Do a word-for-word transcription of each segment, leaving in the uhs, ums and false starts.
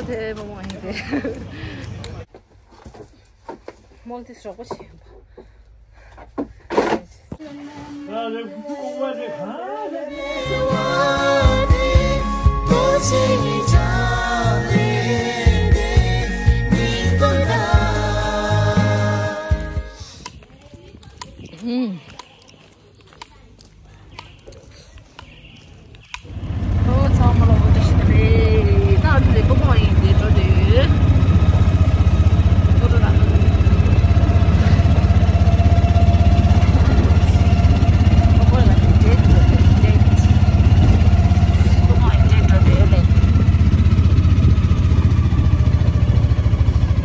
དེ་བུ་མོ་ཡིན་ཏེ། མོལ་ཏི་སོག་པོ་ཆེ་ཡིན་པ། ཨོ་ཚང་མ་ལ་འོ་ད་ཤི་ད་རེད། ད་འགྲོ་དེ་ཀོ་ཀོ་ཡིན་དེ་འགྲོ་དེ་ཡོད། ཀོ་ཀོ་ལ་ཀོ་ཀོ་ལ་དེ་དེ་འགྲོ་དེ་དེ་ཀོ་ཀོ་ཡིན་དེ་འགྲོ་དེ་ཡོད་ལེ།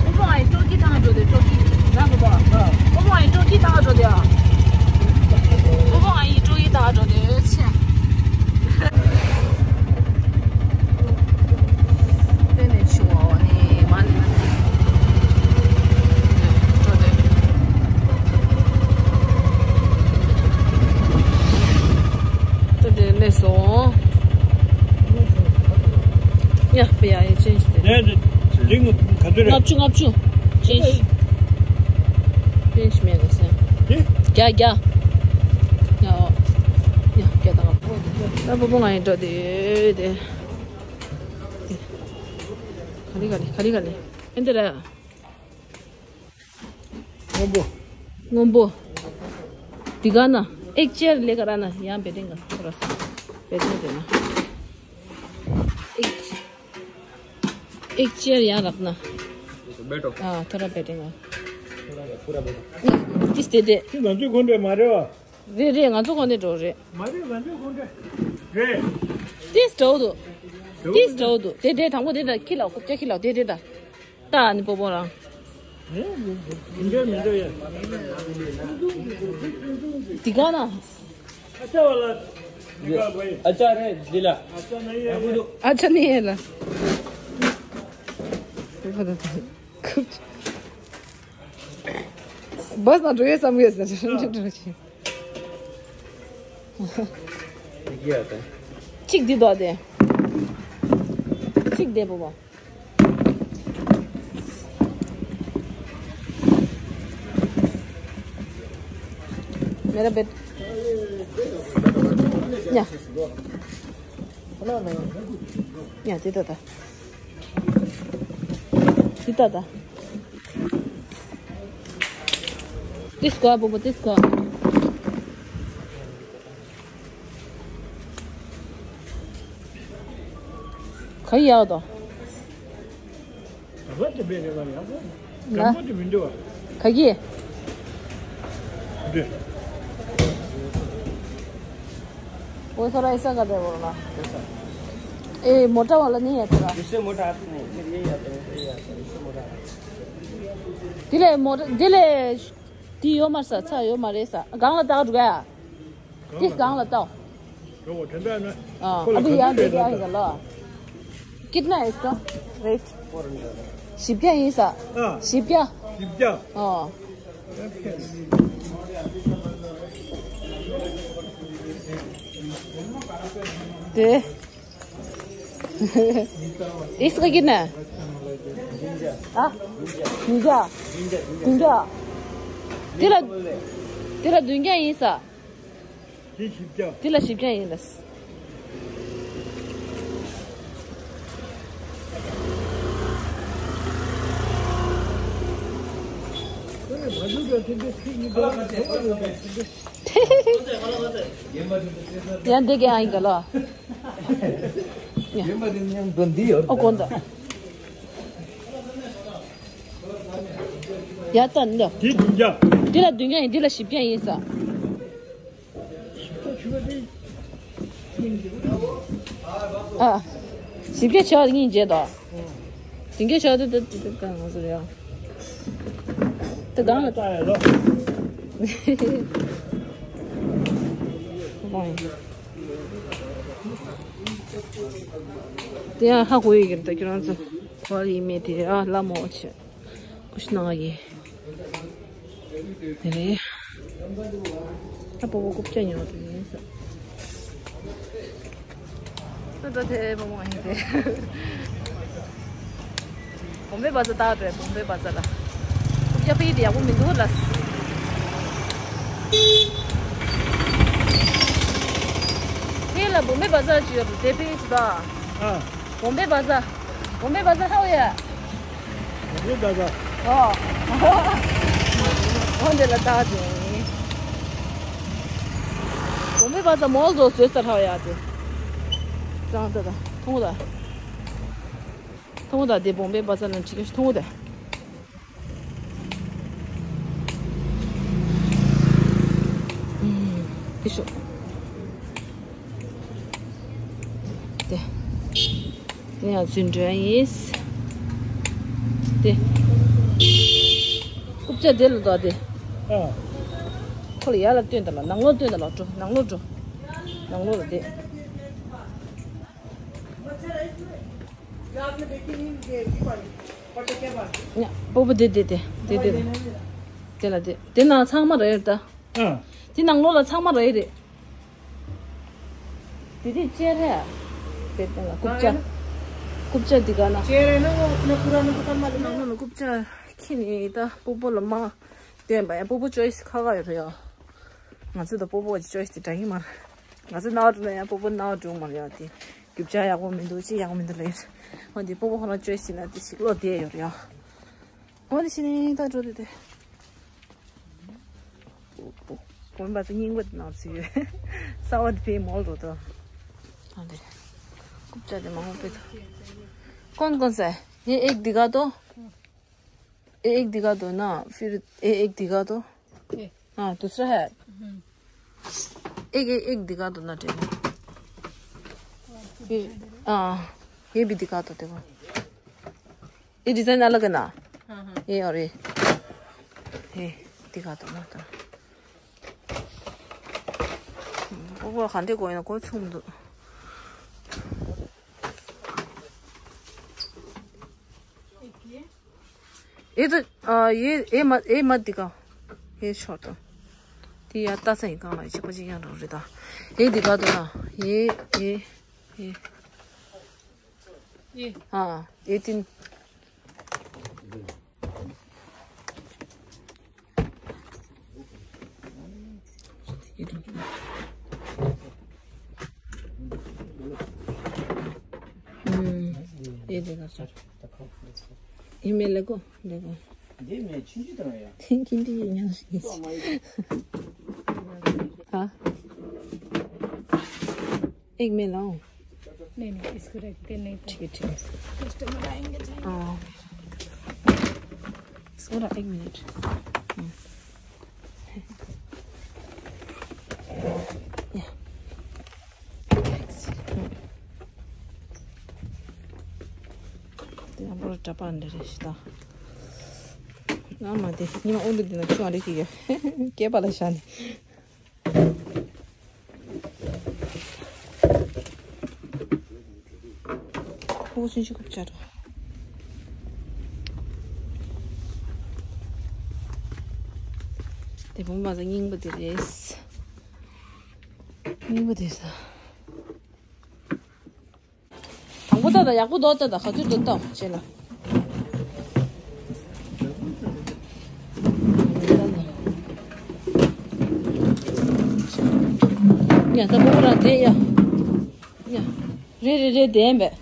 ཀོ་ཀོ་ཡིན་ཀྲོ་ཀི་ཐང་འགྲོ་དེ་ཀྲོ་ཀི་ན་ཀོ་ཀོ་ཀོ་ཀོ་ཡིན་ཀྲོ་ཀི་ཐང་འགྲོ་དེ་ཨ། ཀོ་ཀོ་ཡིན་ཀྲོ་ཀི་ཐང་འགྲོ་དེ་ཡོད་ཆེ། དེ་ནས་ཆུ་བ་བ་ནི་མ་ནི་ན་ནི་འགྲོ་དེ། འགྲོ་དེ་ལས་སོང་། ཡ་པེ་ཡ་ཡ་ཅན་ཞིག་དེ། ལིང་ག་ཚོད་རེད། ལྔ་བཅུ་ལྔ་བཅུ། ཅན་ཞིག་ཅན་ཞིག་མེད་རེད་ཟེར། དེ། བརྒྱ་བརྒྱ། ཡ་ཡ་བརྒྱ་དང་ལྔ་བཅུ། ད་པོ་པོ་ང་ཡི་འགྲོ་དེ་ཡོད་དེ། ག་ལེ་ག་ལེ་ག་ལེ་ག་ལེ། ཨེ་འདི་ར། སྔོན་པོ། སྔོན་པོ། དེ་ག་ན་ཨེག་ཅེར་ལེ་ག་ར་ན་ཡང་བེ་ཏེང་ག་ཐོ་ར་ས་བེ་ཏེང་དེ་ན། ཨེག་ཨེག་ཅེར་ཡང་རག་ན། ཨ་ཐོ་ར་བེ་ཏེང་ག་ཏིས་དེ་དེ། ཁྱི་ང་ཚོའི་ཁོང་ཁྲོ་མ་རེད་བ། རེད་རེད། ང་ཚོ་ཁོང་ནས་འགྲོ་རེད། མ་རེད། ང་ཚོའི་ཁོང་ཁྲོ་རེད། ཏིས་འགྲོ་འདུག་ཏིས་འགྲོ་འདུག་དེ་དེ་དང་པོ་དེ་ད་ཁྱི་ལ་ཁོ་ཅག་ཁྱི་ལ་དེ་དེ་ད། ད་ནི་པོ་པོ་རང་། ཨེ་མི་འགྲོ་མི་འགྲོ་ཡ། འདི་ག་ན། ཨ་ཅག་བ་ལ། འདི་ག་བ་ཡི། ཨ་ཅག་རེད་འདི་ལ། ཨ་ཅག་ན་ཡ་ཡ། ཨ་ཅག་ནི་ཡ་ལ། བས་ན་འགྲོ་ཡས་བསམ་གི་ཡོད་ཟེར་འགྲོ་ཆེ། འདི་ག་ཡ་ད། གཅིག་འདི་དོ་དེ། གཅིག་དེ་པོ་པོ། मेरा बेट या या दे दादा दे दादा तीस को अब वो तीस को 可以要的。ང་ཚོ་དེ་བས་རེ་བ་ཡག་པོ། ལ། གང་པོ་དེ་མི་འདུག་བ། ག་གི། འདི། वो थोड़ा ऐसा कर दे बोलो ना। ए मोटा वाला नहीं है थोड़ा। इससे मोटा हाथ नहीं, फिर यही आता है, यही आता है, इससे मोटा हाथ। दिले मोटा दिले। ཏི་ཡོད་མ་རེད་ས་ཚ་ཡོད་མ་རེད་ས་གང་ལ་བཏགས་འགྲོ་ག་ཏིས་གང་ལ་བཏགས། ཨ་ཨ་ཏི་ཡང་ཏི་ཡང་ཡིན་ག་ལ། कितना है इसका रेट? བཞི་བརྒྱ་ཡིན་ས། བཞི་བརྒྱ། བཞི་བརྒྱ། ཨ། དེ། इसका कितना है? हाँ? ཉིས་བརྒྱ། ཉིས་བརྒྱ། དེ་ལ་དེ་ལ་བདུན་བརྒྱ་ཡིན་ས། དེ་བཞི་བརྒྱ། དེ་ལ་བཞི་བརྒྱ་ཡིན་ལ། ཡང་འདི་ག་ཨང་ག་ལ། ཡང་འདི་ཡོད། ཨོ་དགོན་ད། ཡ་ད་འདི། དེ་བདུན་བརྒྱ། འདི་ལ་བདུན་བརྒྱ་ཡིན་འདི་ལ་བཞི་བརྒྱ་ཡིན་ས། ཨ། བཞི་བརྒྱ་ཆེ་བ་གཉིས་བརྗེས་དོ། བདུན་བརྒྱ་ཆེ་བ་དེ་དེ་དེ་གང་ང་ཟེར་ཡ། དེ་གང་ལ། དེ་ཡང་ཧ་གོ་ཡི་གི་ད་ཁྱོད་རང་ཚོ་གོ་ཡི་མེད་དེ་ཨ་ལ་མོ་ཆེ། ཀུཤ་ནང་གི། དེ་རེད། ད་པོ་པོ་རྐུབ་བཀྱག་ཉོ་དུ་ཡིན་ས། ད་ད་དེ་པོ་པོ་ཡིན་ཏེ། བོམ་བེ་བ་ཛར་ལྟ་རེད། བོམ་བེ་བ་ཛར་ལ། རྐུབ་བཀྱག་དཔེ་དེ་ཡག་པོ་མི་འདུག་ལ། ཁྱེད་ལ་བོམ་བེ་བ་ཛར་ཅིག་ཡོད་རེད། དེ་དཔེ་ཅིག་ད། ཨ། བོམ་བེ་བ་ཛར། བོམ་བེ་བ་ཛར་ཧའོ་ཡ། བོམ་བེ་བ་ཛར། ཨོ། འོ་འདི་ལ་ལྟ་ཅིག་བོམ་བེ་བ་ཛར་མོལ་དུ་བཟོས་ཚར་ཧའོ་ཡ་དེ། ཀྲང་ད་ད་ཐུང་ད། ཐོང་ད་དེ་བོམ་བེ་བ་ཛར་ནང་ཅིག་ཐོང་ད། ཨུམ། དེ་ཤོག་དེ། དེ་ཡང་རྫུན་སྒྲོན་ཡིན། དེ། རྐུབ་བཀྱག་དེ་ལ་འདུག་དེ། ཨ། ཁོ་ལ་ཡར་ལ་སྟོན་ད་ལ། ནང་ལོགས་སྟོན་ད་ལ། འགྲོ་ནང་ལོགས་འགྲོ། ནང་ལོགས་ལ་དེ། ཡ། སྤོ་བོ་དེ་དེ་དེ་དེ་དེ་དེ་ལ་དེ་དེ་ན་ཚང་མ་རེད་ད། ཨ། དེ་ནང་ལོགས་ལ་ཚང་མ་རེད་རེད། དེ་དེ་ཅེ་རེད། དེ་དེ་ལ་རྐུབ་བཀྱག་རྐུབ་བཀྱག་དེ་ག་ན། ནང་ལོགས་ལ་རྐུབ་བཀྱག་ཁྱེར་ནས་ད་སྤོ་བོ་ལ་མ་སྟོན་པ་ཡ། སྤོ་བོ་ཅོའི་སི་ཁ་ཁ་ཡོད་རེད་ཡ། ང་ཚོ་དང་སྤོ་བོ་ཅོའི་སི་དེ་འདྲ་ཡིན་མ་རེད། ང་ཚོ་ནང་ལོགས་ལ་ཡ་སྤོ་བོ་ནང་ལོགས་འགྲོ་མ་རེད་ཡ། དེ་རྐུབ་བཀྱག་ཡག་པོ་མི་འདུག་ཅི་ཡག་པོ་མི་འདུག་ལབ་ཡ། འོ་དེ་སྤོ་བོ་ཁོ་རང་ཅོའི་སི་ན་དེ་ཞིག་ལོག་བསྡད་ཡོད་རེད་ཡ། འོ་དེ་ཕྱི་ནས་ད་འགྲོ་དེ་དེ། བོམ་བེ་བ་ཛར་རྙིང་པ་དེ་ནང་ཚུད་ཡོད། གསར་པ་དེ་ཕའི་མོལ་འགྲོ་དོ། ཨ་ལེ། རྐུབ་བཀྱག་དེ་མང་པོ་དཔེ་འདུག कौन कौन सा है? ये एक दिखा दो। ये एक दिखा दो ना, फिर ये एक दिखा दो। ये। हाँ, दूसरा है। हम्म। एक, एक, एक दिखा दो ना, टेबल। फिर, हाँ, ये भी दिखा दो, देखो। ये डिजाइन अलग है ना? हाँ, हाँ। ये और ये। ये दिखा दो ना, तो। वो, वो खाने को है ना, कोई छूम दो। एक ये। ये तो, आ, ये, ये मत, ये मत दिखाओ। ये छोड़ दो। ये यार, तासा ही काम है, चप्पल जी यहाँ रख रही था। ये दिखा दो ना। ये, ये, ये। ये। हाँ, ये तीन। हम्म, ये देखो सर। ये मैं लगो, देखो। ये मैं छिंजी तरह यार। छिंजी ये यहाँ से। हाँ। एक मैं लाऊं? नहीं, नहीं, इसको रखते नहीं तो। ठीक है, ठीक है। कस्टमर आएंगे जी। हाँ। इसको रख, एक मिनट। हम्म। या। དེ་ཡང་པོ་ར་གྲྭ་པ་འདྲ་རེད་ཤི་ད། ཨ་མ་དེ་ཉི་མ་ཨོ་འདི་འདི་ན་ཆུ་ཨ་རེ་ཁི་གེ་སྐེད་པ་ལ་ཤ་ནི། ཨོ་སུན་ཤི་ཁུབ་ཅར། དེ་བུམ་པ་ས་རྙིང་པ་དེ་རེད། རྙིང་པ་དེ་ས། དང་པོ་ལྟ་དང་ཡག་པོ་འདུག་ལྟ་དང་ག་ཚོད་འདུག་ལྟ་བྱས་ལ། ཡ་ད་པོ་པོ་རང་བསྡད་ཡ། ཡ། རེད་རེད་རེད་བསྡད་པས།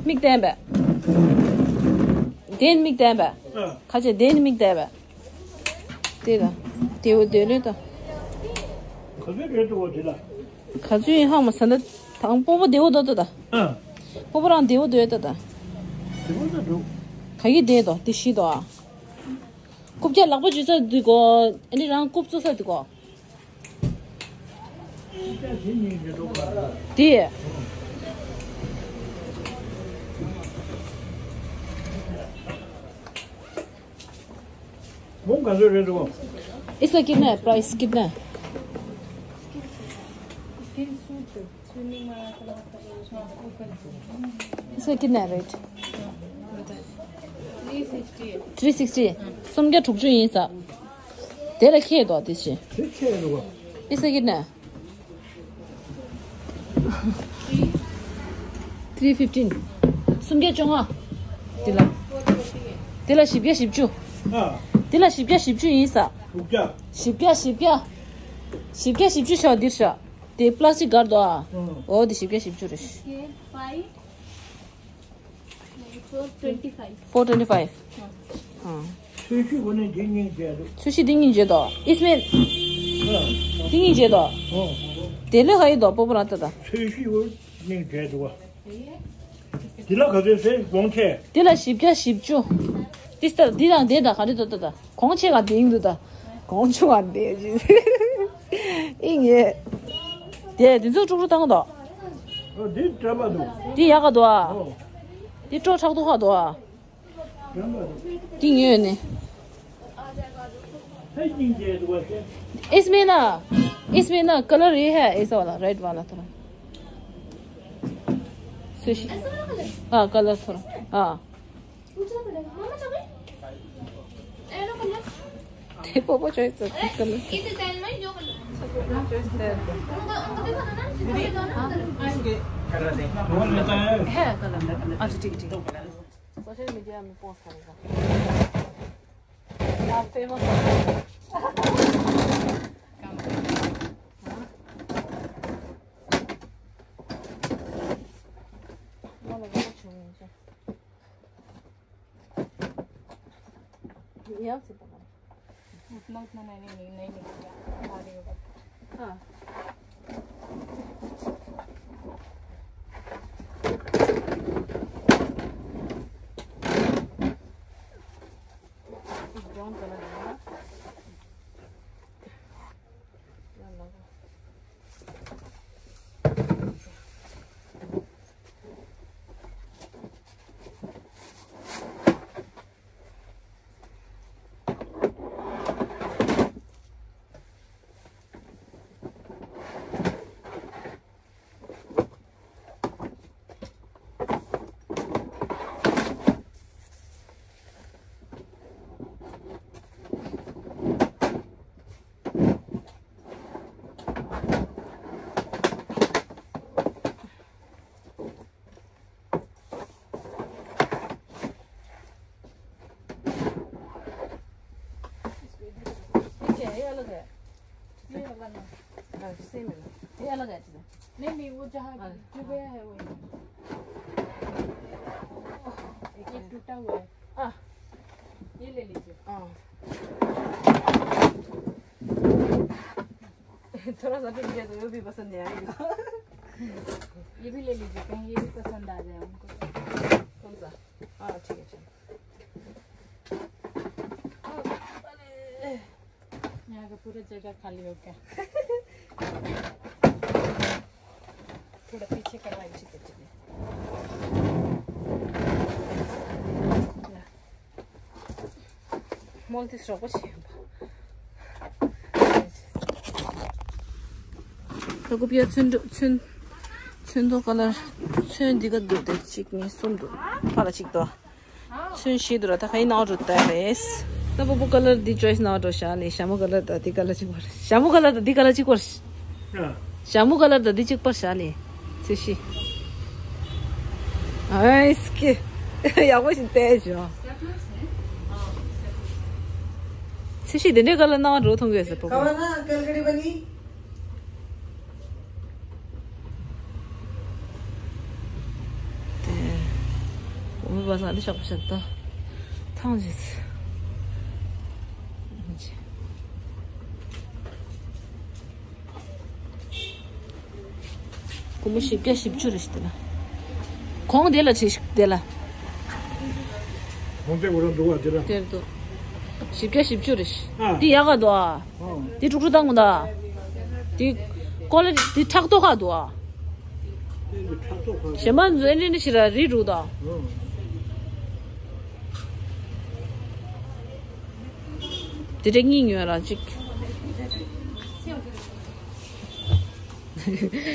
མིག་བསྟན་པས། བསྟན་མིག་བསྟན་པས། ཁ་ཆེ་བསྟན་མིག་བསྟན་པས། དེ་ལ། དེ་འོ་དེ་ལོས་ད། ག་ཚོད་རེད་འདུག་བ་དེ་ལ། ག་ཚོད་ཡིན་ཧང་མ་ས་ན་དང་པོ་པོ་བདེ་བོ་འདུག་ད་ད། ཨ། པོ་པོ་རང་བདེ་བོ་འདུག་ད་ད། བདེ་བོ་ད་འདུག་ག་གི་བདེ་དོ་དེ་ཤི་དོ་ཨ། རྐུབ་བཀྱག་ལག་པ་འཇུ་ས་འདུག་གོ། ཨ་ནི་རང་རྐུབ་བཙུགས་ས་འདུག་གོ། དེ་གཉིས་མི་འདུག་ག་དེ། वो कहाँ से रेट हुआ? इसका कितना है? प्राइस कितना है? इसका कितना है रेट? Three sixty. སུམ་བརྒྱ་དྲུག་ཅུ་ཡིན་ས། དེ་ལ་ཁེལ་དོ་དེ་ཤི། इसका कितना है? Three fifteen. སུམ་བརྒྱ་བཅོ་ལྔ། དེ་ལ། དེ་ལ་བཞི་བརྒྱ་བཞི་བཅུ། ཨ། དེ་ལ་བཞི་བརྒྱ་བཞི་བཅུ་ཡིན་ས། དྲུག་བརྒྱ། བཞི་བརྒྱ་བཞི་བརྒྱ། བཞི་བརྒྱ་བཞི་བཅུ་ཤོག་འདིར་ཤོག་དེ་པ་ལ་སི་ཊིག་སྒར་དོ་ཨ། ཨོ་དེ་བཞི་བརྒྱ་བཞི་བཅུ་རེད། Four twenty five. Four twenty five. ཚོས་གཞི་འོ་ནས་འདི་གཉིས་བྱས་འདུག་ཚོས་གཞི་འདི་གཉིས་བྱས་དོ། ཨིས་མེན། འདི་གཉིས་བྱས་དོ། ཨོ། དེ་ལས་ཧ་ཡི་དོ་པོ་པོ་རང་ལྟ་ད། ཚོས་གཞི་འོ་གཉིས་བྱས་འདུག་བ། འདི་ལ་ག་ཚོད་ཟེར་གོང་ཆེ། འདི་ལ་བཞི་བརྒྱ་བཞི་བཅུ། ཏི་སྟར་འདི་རང་འདི་དང་ག་རེ་འདུག་ལྟ་ད། གོང་ཆེ་ག་འདི་ཡིན་འདུག་ད། གོང་ཆུང་ག་འདི་ཡིན། ཨིན་ངེ། དེ་འདི་ཚོ་དཀྲུག་དཀྲུག་བཏང་དོ། ཨོ་འདི་འདྲ་མ་འདུག་འདི་ཡག་ག་འདུག་ཨ། ཨོ། འདི་སྤྲོ་ཕྲག་དོག་ག་འདུག་ཨ། འདི་ཉོས་ནས། इसमें ना, इसमें ना कलर ये है, ऐसा वाला, रेड वाला थोड़ा। सुशी। हाँ, कलर थोड़ा। हाँ। देखो, वो चॉइस है, कलर। है कलर। अच्छा, ठीक, ठीक। सोशल मीडिया में पोस्ट करेगा। आप फेमस हो। हाँ? वो लगा कुछ नहीं है। यहाँ से पकड़। उतना, उतना नहीं, नहीं, नहीं, नहीं निकलेगा। आ रही होगा। हाँ। ब्राउन कलर है ना? ये अलग है। ये वाला ना। हाँ, सेम है ना। ये अलग है चीज़ें। नहीं, नहीं, वो जहाँ हाँ। जो गया है वही। एक ये टूटा हुआ है। हाँ। ये ले लीजिए। हाँ। थोड़ा सा टूट गया तो वो भी पसंद नहीं आएगा। ये भी ले लीजिए, कहीं ये भी पसंद आ जाए उनको। कौन सा? हाँ, ठीक है, चलो। यहाँ का पूरा जगह खाली हो गया। थोड़ा पीछे करवाइए, ठीक है, चलिए। मोल तिस्रो को छे। ད་ཀུ་པི་ཡ་ཚོན་འདུག་ཚོན། ཚོན་མདོག་ཁ་ལར། ཚོན་འདི་ག་འདུག་དེ་གཅིག་གཉིས་གསུམ་འདུག་ཕ་ལ་གཅིག་འདུག་ཚོན་བཞི་འདུག་ར། ད་ཁ་ཡིན་ནའོ་འགྲོ་ད་རེས། ད་པོ་པོ་ཁ་ལར་འདི་ཅོའི་སི་ནའོ་འགྲོ་ཤག་ལེ། ཞྭ་མོ་ཁ་ལར་ད་འདི་ཁ་ལར་གཅིག་པར། ཞྭ་མོ་ཁ་ལར་ད་འདི་ཁ་ལར་གཅིག་པར། ཨ། ཞྭ་མོ་ཁ་ལར་ད་འདི་གཅིག་པར་ཤག་ལེ། ཚོས་གཞི། ཨའི་སྐྱེ། ཡག་པོ་ཞིག་བལྟས་བྱུང་། ཚོས་གཞི་འདི་འདྲའི་ཁ་ལར་ནང་འགྲོ་མཐོང་གི་ཡོད་ཟེར་པོ་པོ། དེ། བུ་མོ་བ་ས་འདི་ཤག་པོ་ཤག་ད། ཐང་ཅིག་སྒོར་མོ་བཞི་བརྒྱ་བཞི་བཅུ་རེད་ཤག་དེ་ལ། གོང་དེ་ལ་བྱེད་ཤག་དེ་ལ། གོང་དེ་འུ་ར་འདུག་བ་དེ་ལ། དེར་འདུག་བཞི་བརྒྱ་བཞི་བཅུ་རེད་ཤག་ཨ། འདི་ཡག་ག་འདུག་ཨ། ཨོ། འདི་དཀྲུག་དཀྲུག་བཏང་གོ་ད། འདི་ཀོ་ལི་འདི་ཕྲག་དོག་ག་འདུག་ཨ། འདི་ཕྲག་དོག་ག་འདུག་གཞན་པ་ཚོ་ཨེ་འདྲ་འདྲ་ཞིག་ར་རིགས་དྲུག་ད། ཨོ། དེ་འདྲ་གཉིས་ཉོས་ར་གཅིག་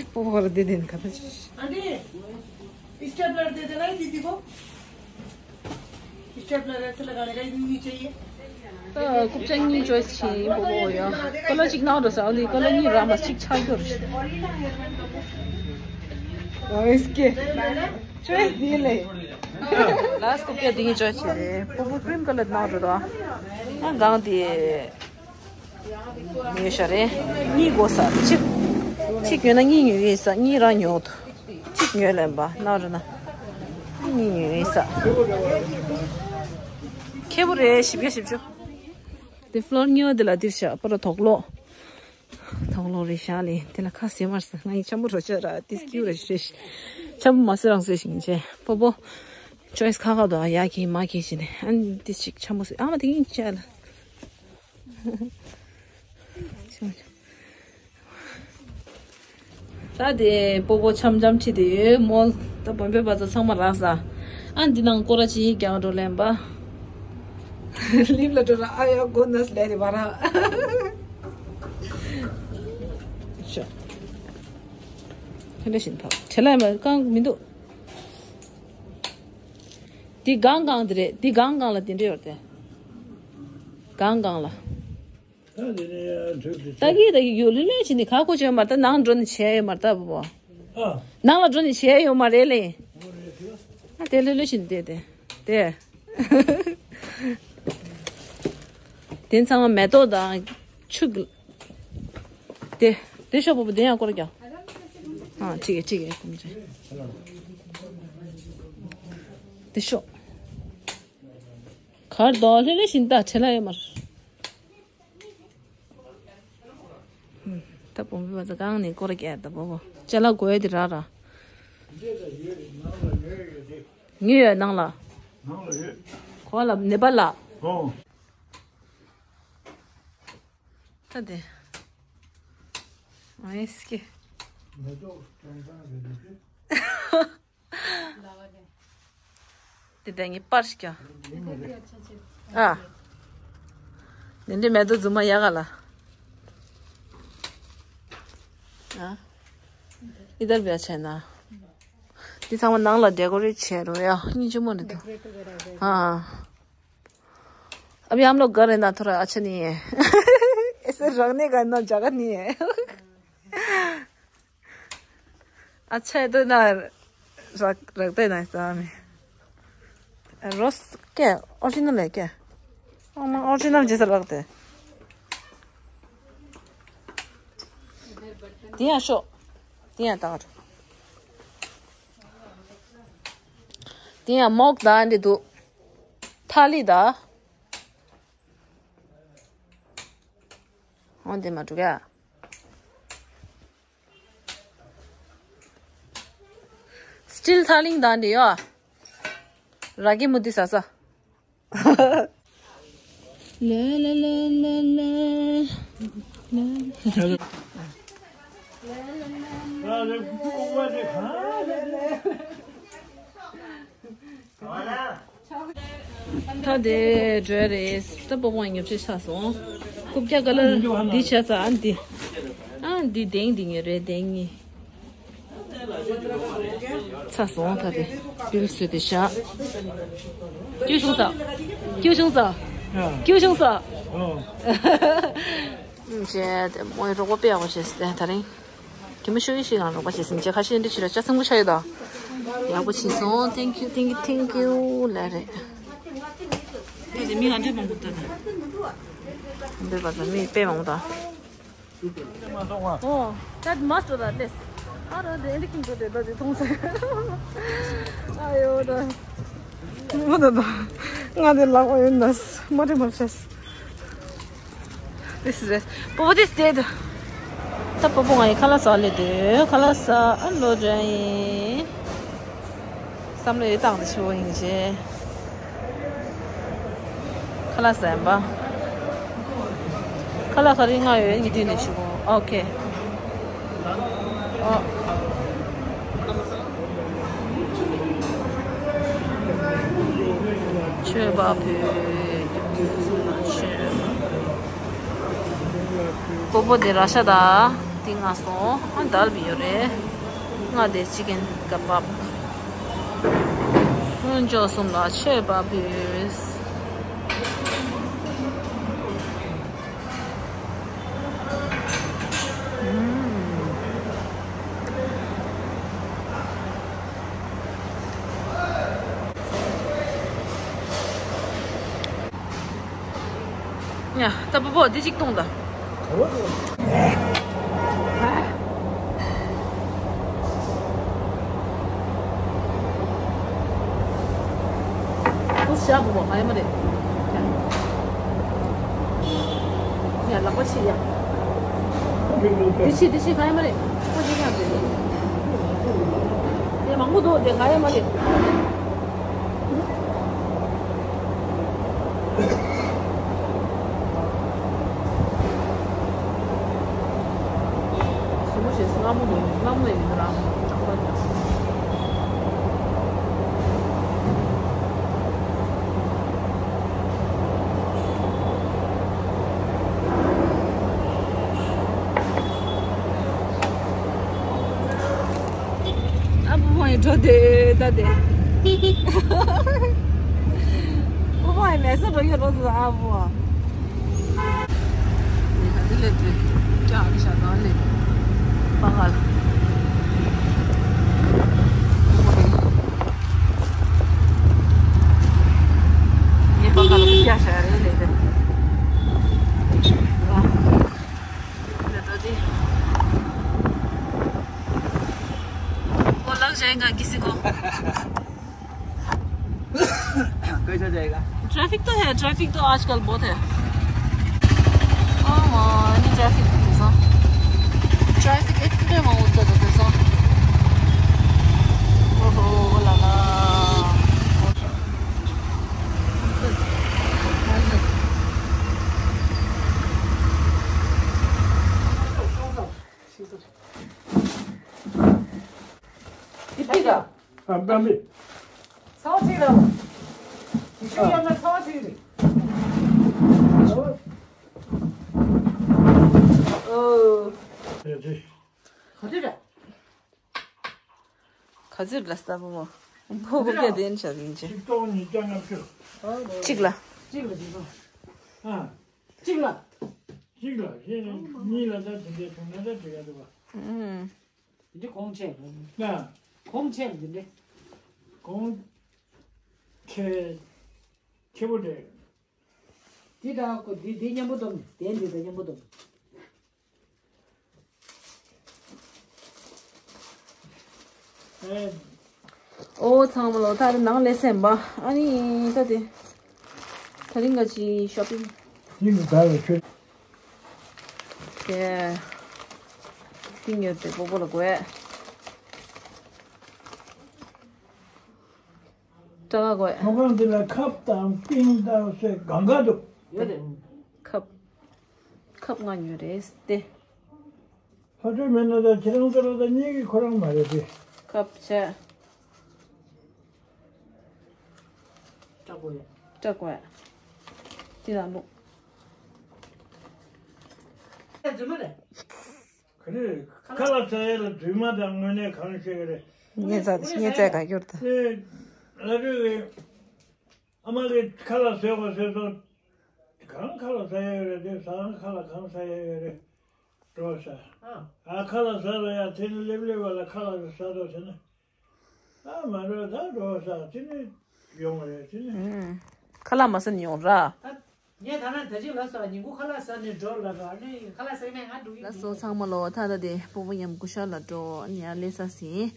སྤོ་བོ་ར་དེ་དེ་ནི་ག་ད་ཅི། स्टेपलर दे देना है दीदी को। स्टेपलर ऐसे लगाने का, इतनी चाहिए। ད་རྐུབ་ཀྱང་གཉིས་ཅོའི་སི་བྱས་ཡིན་པོ་པོ་ཡོ། ཀ་ལར་གཅིག་ནང་འགྲོ་ས་འོ་འདི་ཀ་ལར་གཉིས་རག་མ་གཅིག་ཆགས་ཀྱོ་རེད། ཨོ་ཨེ་སི་ཀེ། ཅོའི་སི་འདི་ལས། ལ་སྐུ་སྐྱ་འདི་ངས་ཅོ་ཆེ་རེད། པོ་པོ་ཀྲིམ་ཀ་ལར་ནང་འགྲོ་དང་། ཨ་གང་དེ་ཉོས་ཤ་རེད། གཉིས་དགོས་ས་གཅིག་གཅིག་ཉོས་ན་གཉིས་ཉོས་ཡིན་ས། གཉིས་རང་ཉོ་འདུག་གཅིག་ཉོས་ལེན་པ་ནང་རེད་ན། གཉིས་ཉོས་ཡིན་ས། ཁེ་པོ་རེད། བཞི་བརྒྱ་བཞི་བཅུ། དེ་ཕློར་ཉོ་དེ་ལ་འདིར་བཞག་པར་དོག་ལོ། དོག་ལོ་རེ་བཞག་ལེ་དེ་ལ་ཁ་ཟེར་མར་ས། ང་ཡི་ཆམ་པོ་རོ་ཆ་ར་ཏིས་ཀྱུ་རེ་ཤེས། ཆམ་པོ་མ་ཟེར་རང་ཟེར་ཞིང་བྱས། པོ་པོ་ཅོའི་སི་ཁ་ཁ་དོ་ཡ་གི་མ་གི་ཞིག་ནས་ཨན་ཏིས་ཅིག་ཆམ་པོ་ཟེར། ཨ་མ་དེ་ཡིན་ཅེ་ལ། ད་དེ་པོ་པོ་འཆམ་འཆམ་ཁྲིད་དེ་ཡོད་མོལ། ད་བོམ་པའི་བ་ཚ་ཚང་མ་རག་ས། ཨ་འདི་ནང་སྐོར་ར་ཅིག་རྒྱག་འགྲོ་ལེན་པ། ལིབ་ལ་འགྲོ་ལ་ཨ་ཡ་གོ་ནས་ལས་དེ་བ་ར། ཤ། ཧེ་ལེ་བཞིན་ཕབ་བྲེལ་ལ་མ་གང་མི་འདུག་འདི་གང་གང་དེ་རེད། འདི་གང་གང་ལ་དེ་འདྲ་ཡོད་དེ། གང་གང་ལ། ད་དེ་ནས་འགྲོས་དེ་ད་གི་ད་གི་ཡོད་ལོས་ལོས་བྱས་ནས་ག་གོ་བྱས་མ་ད་ནང་འགྲོ་ནས་བྱས་ཡོད་མ་ད་བོ། ཨ། ནང་ལ་འགྲོ་ནས་བྱས་ཡོད་མ་རེད་ལེ། ཨ་དེ་ལོས་ལོས་བྱས་ནས་དེ་དེ་དེ། དེ་ཚང་མ་མེ་ཏོག་དང་ཆུ། དེ་དེ་ཤོག་པོ་པོ་དེ་ཡང་སྐོར་རྒྱག་ཨ་ཁྲིག་གེ་ཁྲིག་གེ་ཁོང་ཚོས། དེ་ཤོག་གར་དོ་ལྷེ་ལྷེ་བཞིན་ད་བྲེལ་ལ་ཡོད་མར། ད་བུམ་པའི་བ་ཚ་གང་ནས་སྐོར་རྒྱག་ད་བོ་བོ་ཅ་ལག་དགོས་ཡ་དེ་རག་ར། ཉོས་ཡོད་ནང་ལ། ནང་ལ་ཡོད། གོ་ལ་ནེ་པ་ལ། ཨོ། ད་དེ། ཨེ་སྐྱེ། མེ་ཏོག་ཀྲང་ཀྲང་རེད་འདུག་གི། དེ་དེ་ངས་པར་ཞིག་ཀྱང་། ཨ། དེ་འདྲའི་མེ་ཏོག་རྫུན་མ་ཡག་ག་ལ། ཨ། ཨི་དར་བྱས་ན། འདི་ཚང་མ་ནང་ལ་ཌེ་ཀོ་རེ་ཊི་བྱས་རོ་ཡ། སྙིང་རྗེ་མོ་རེད་དོ། ཨ། अभी हम लोग घर है ना, थोड़ा अच्छा नहीं है। ऐसे रखने का ना जगह नहीं है। अच्छा है तो ना रख, रखते हैं ना ऐसा में। रोज क्या? ओरिजिनल है क्या? हाँ, ओरिजिनल जैसा लगता है। दिया शो। दिया तार। दिया मोक दान दे दो। थाली दा। འོན་ཏེ་མ་འགྲོ་ག་སི་ཊིལ་ཐག་ལིང་དང་འདྲེ་ཡོ། ར་གི་མུ་ཏི་ས་ས། ལེ་ལེ་ལེ་ལེ་ལེ། ད་དེ་འགྲོ་རེད། ད་པོ་པོ་ཉོ་ཆ་ཆགས་སོང་། རྐུབ་བཀྱག་ཀ་ལར་འདི་ཆགས་ས། ཨ་འདི། ཨ་འདི་གདེང་འདི་ཉོ་རེད། གདེང་གཉིས། ཆགས་སོང་། ད་དེ་བིལ་བཟོས་ཏེ་བཞག་སྐྱོ་བྱུང་ས། སྐྱོ་བྱུང་ས། སྐྱོ་བྱུང་ས། ཨ། བྱས་ཏེ་མོའི་རོགས་པ་དཔེ་ཡག་པོ་བྱས་སི་ད་རིང་། གད་མོ་ཤོར་གི་ཞིག་ལ་རོགས་པ་བྱས་སི་མཇལ་ཁ་ཤས་འདི་ཕྱི་ལ་ལྕགས་སྲིན་པོ་ཆགས་ཡོད་ད། ཡག་པོ་བྱས་སོང་། Thank you, thank you, thank you ལ་རེད། ད་དེ་མི་ང་འདྲེ་མང་པོ་ལྟ་ད། འདོད་པ་ད་མི་དཔེ་མང་པོ་ད། Oh, that must be this. ཨ་རོ་དེ་འདི་ཀིང་གོ་དེ་ད་དེ་མཐོང་ས། ཨ་ཡོ་ད། མོ་ད་ད། ང་དེ་ལག་པ་ཡོད་ན་མ་དྲན་མ་བྱས། This is it. པོ་པོ་this did. ད་པོ་པོ་ང་ཡི་ཁ་ལག་ཟ་ལེ་དེ་ཁ་ལག་ཟ་ཨ་ལོ་དྲན་ཡིན། བསམ་བློ་ཡོད་སྟངས་དེ་ཆེ་བོ་ཡིན་ཞེས། ཁ་ལག་ཟ་ཡིན་པ། ཁ་ལག་ག་རེ་མངགས་ཡོད་ངས་བསྟན་ནས་ཞུ་གོ་ཨོ་ཁེ། ཨོ། མཆོད་པ་ཕུལ། མཆོད། པོ་པོ་དེ་ར་ཤ་ད། དེ་མངགས་སོང་། ཨ་དལ་བི་ཡོད་རེད། ང་དེ་ཅི་ཀེན་ཀ་བབ། དཀོན་མཆོག་གསུམ་ལ་མཆོད་པ་ཕུལ། ཡ། ད་པོ་པོ་འདི་གཅིག་གཏོང་ད། ཁོ་ཤ་པོ་པོ་ཧ་ཡ་མ་རེད། ཡ་ལག་པ་ཕྱིས་ཡ། འདི་ཕྱིས་འདི་ཕྱིས་ཧ་ཡ་མ་རེད། ཁོ་ཅི་ཡང་རེད། དེ་མང་པོ་འདུག་དེ་ཧ་ཡ་མ་རེད། ཞིམ་པོ་ཞིག་སྔ་མོ་མོ་ཡིན། སྔ་མོ་ཡིན་རང་གྲོགས་པོ་ཀྱང་། ཨ་བུ་མོ་ཡི་འགྲོ་དེ་ད་དེ། བུ་མོ་ཡི་མེ་སོ་འགྲོ་ཡོད་རོ་ཟ་ཨ་བུ། ནི་ད་དེ་ལས་དེ་ཀྱང་ཨ་ཤ་ད་ལས་པ་ག་ལ། ངས་པ་ག་ལ་ཀྱ་ཤ་རེད་ལས་དེ། ད་ད་དེ། वो लग जाएगा किसी को। कैसा जाएगा? ट्रैफिक तो है, ट्रैफिक तो आजकल बहुत है। हाँ, हाँ, नहीं ट्रैफिक तो था। ट्रैफिक इतने में होता था था। ओहो, ओ ला ला। ཨ་པ་མི། ཚ་བ་ཚིག་ར་བ། ཡི་ཤུ་ཡོད་ན་ཚ་བ་ཚིག་རེད། ཨོ། དེ་དེ། ག་དུས་ར། ག་ཚོད་ལ་ས་བུ་མོ། ཕོ་བུ་སྐད་དེ་ཡིན་ཤག་ཡིན་ཅི། གཅིག་སྟོང་ཉིས་བརྒྱ་ལྔ་བཅུ། གཅིག་ལ། གཅིག་ལ་གཅིག་སྟོང་། ཨ། གཅིག་ལ། གཅིག་ལ་གཅིག་ལ་གཉིས་ལ་ད་དེ་འདྲའི་བྱུང་ན་ད་འགྲིག་ག་འདུག་བ། ཨུམ། འདི་གོང་ཆེ་རེད། ན། གོང་ཆེ་འདི་འདྲ། གོང་ཆེ་ཆེ་པོ་རེད། འདི་འདྲ་ཀོ་འདི་འདི་མཉམ་པོ་འདུག་དེ་འདི་དང་མཉམ་པོ་འདུག་ཨེ། ཨོ་ཚང་མ་ལོ་ད་ནང་ལས་སེམས་པ་ཨ་ནི་ད་དེ། ད་རིང་ག་ཅི་ཤོ་པིང་། ཡིན་ད་ལ་ཁྱོད། དེ། ཏིང་ཡོད་དེ་པོ་པོ་ལ་དགོས། སྐྲ་ལ་དགོས། ཐོག་ཁང་འདི་ལ་ཁབ་དང་པིང་དང་སེ་གང་ག་འདུག་ཡོད་དེ། ཁབ། ཁབ་ང་ཉོས་རེད་དེ། ཕ་སྤྲོད་མེད་ན་ད་ཁྱེད་རང་ཚོ་ལ་ད་གཉིས་ཀྱི་ཁོ་རང་མ་རེད་དེ། ཁབ་བྱས། སྐྲ་དགོས་ཡ། སྐྲ་དགོས་ཡ། དེ་ལ་བླུགས། ཨེ་རྫུན་མ་རེད། ག་རེ་ཁ་ལག་ཟ་ཡས་ལ་རྫུན་མ་དང་དངོས་གནས་གང་ཤེས་ཀྱི་རེད། ངས་ཟ་ངས་ཟ་ག་གྱུར་ད། ཨེ་ལ་རུས་ཀྱི་ཨ་མ་གི་ཁ་ལག་ཟོས་དགོས་ཟོས་སོང་། གང་ཁ་ལག་ཟ་ཡས་ཡོད་རེད་དེ་ཟ་ཁང་ཁ་ལག་གང་ཟ་ཡས་ཡོད་རེད། འགྲོ་ས། ཨ་ཁ་ལག་ཟ་ར་ཡ་དེ་ནི་སླེབས་སླེབས་བ་ལ་ཁ་ལག་ཟ་དོ་ཟེར་ན། ཨ་མ་རོ་ད་འགྲོ་ས་དེ་ནི་ཡོང་རེད་དེ་ནི། ཨུམ། ཁ་ལག་མ་ཟ་ནི་ཡོང་ར། ད་ངས་ད་ནང་ད་ཅིག་ལ་ས་ཉིན་གུང་ཁ་ལག་ཟ་ནི་འགྲོ་ལ་ར་ནི་ཁ་ལག་ཟ་ནས་ང་འགྲོ་གི། ལགས་སོ་ཚང་མ་ལོ། ད་ད་དེ་སྤོ་བོ་མཉམ་སྐུ་ཤ་ལ་འགྲོ་ཨ་ནི་ཡ་ལས་ས་ཟིན།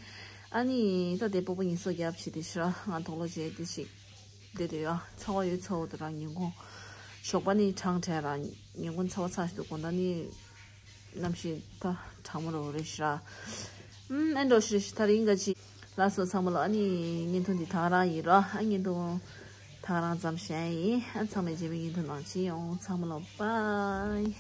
ཨ་ནི་ད་དེ་སྤོ་བོ་ཉིན་སོ་རྒྱབ་བྱེད་དེ་ཤི་ར་ང་དོག་ལོ་བྱེད་དེ་ཞིག་བསྡད་དེ་ཡ་ཚ་བ་ཡོད་ཚ་བོ་དེ་ར་ཉིན་གུང་ཞོགས་པ་ནི་གྲང་དྲན་ར་ཉིན་གུང་ཚ་བ་ཚ་ཞིག་ཏུ་དགོང་དག་ནི། གནམ་གཤིས་ད་གྲང་མོ་རོ་རེད་ཤི་ར། ཨམ་ཨེ་འགྲོ་ཤི་རེད་ཤི་ད་རིང་ག་ཅི། ལགས་སོ་ཚང་མ་ལོ། ཨ་ནི་བརྙན་ཐུང་འདི་ད་རང་ཡིན་རོ། ཨ་བརྙན་ཐུང་ད་རང་ཙམ་བཤད་ཡིན། ཨ་ཚང་མས་རྗེས་མའི་བརྙན་ཐུང་ནང་མཇལ་ཡོང་། ཚང་མ་ལོ་བྷའི།